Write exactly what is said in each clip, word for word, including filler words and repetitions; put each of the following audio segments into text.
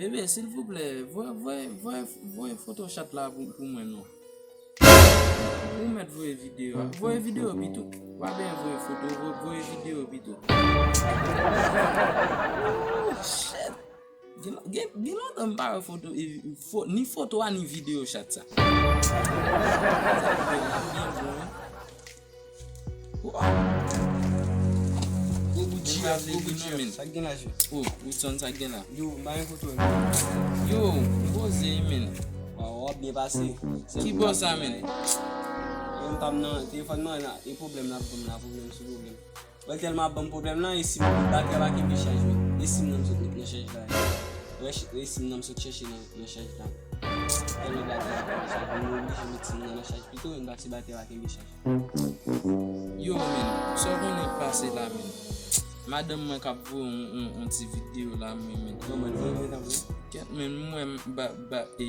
Bebe, silvouplè, voye, voye, voye, voye foto chat la pou, pou mwen non. Ou mèt voye videyo a. Voye videyo pito. Pa byen voye foto, voye, voye videyo pito. Oh, shit. Gen, gen, gen lontan m pa wè foto, e, fo, ni foto a, ni videyo chat sa. Byen bon, wi. Gwo bout jiyaf, gwo bout jiyaf. Sa k gen la, je? Oh, Woodson, sa k gen la? Yo, m pa gen foto, non. Yo, m poze, men. Waw, w ap byen pase. Ki bò sa, men? Yo, m pa m nan telefòn nan, e pwoblèm la, pwoblèm la, pwoblèm sou pwoblèm. Wè, tèlman ap ban m pwoblèm lan, e sim, batri a pa kenbe chaj, men. E sim nan m sot met nan chaj la. Wè, ch-, e sim nan m sot chèche nan, nan chaj la. Tèlman batri a pa kenbe chaj, mwen oblije met sim nan nan chaj pito, men batri, batri a pa kenbe chaj. Yo, men, sa w konnen k pase la, men? Madanm mwen k ap voye yon, yon, yon ti videyo la, men, men. Manman l voye, men, tanpri. Kèt, men, mwen, ba, ba, e,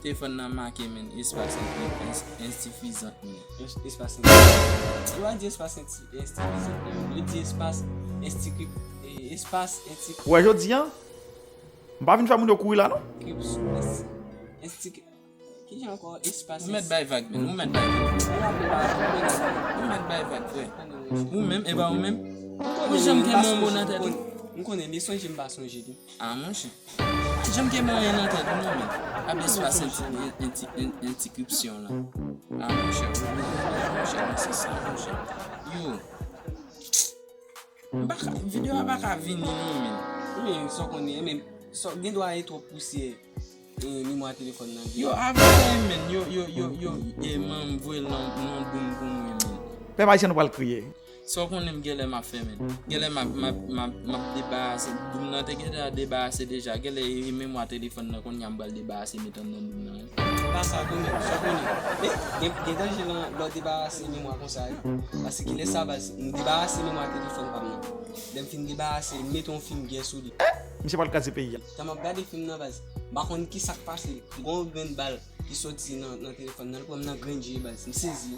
telefòn nan make, men, espas en-, en-, ensifizan, men. Es-, espas ensifizan. Yo pa di espas ensi-, ensifizan, men. Yo di espas enstikri-, e, espas ensi-, Ou wè jodi a, m pa vin fè moun yo kouri la, non. Ensi-, enstikri-, Kijan ankò espas? Ou mèt bay vag, men. Ou mèt bay vag. Ou mèt bay vag, frè. Ou menm, e pa ou menm? Ou janm kenbe yon mo nan tèt ou? M konnen, men sonje m pa sonje tou. Ah, monchè. Ou janm kenbe anyen nan tèt ou, non, men. Ap espas enti-, enti-, en-, entikripsyon la. Ah, monchè, ou, ou, ou, monchè, men se sa, monchè. Yo. M pa ka, videyo a pa ka vini, non, men. Men, sa w konnen, men, sa, gen dwa e twòp pousyè. E, memwa telefòn nan gen. Yo, avè, men, yo, yo, yo, yo, e, man, m voye l nan, nan doum pou mwen, men. Pèp ayisyen, nou pral kriye. Sa w konnen m genlè m ap fè, men. Genlè m ap, m ap, m ap, m ap debarase. Doum nan te gentan debarase deja. Genlè e, e memwa telefòn nan kounye a m pral debarase met anndan doum nan, wi. Pa sa tou, men, sa w konnen. Men, gen, gen danje lan, lè w debarase memwa konsa, wi. Paske lè sa, baz, m debarase memwa telefòn pa m nan. Lè m fin debarase, m mete yon fim gè sou li. Misye pral kraze peyi a. Tan m ap gade fim nan, baz, m pa konn ki sa k pase. M gon grenn bal ki soti nan, nan telefòn nan, li pran m nan grenn je, baz. M sezi.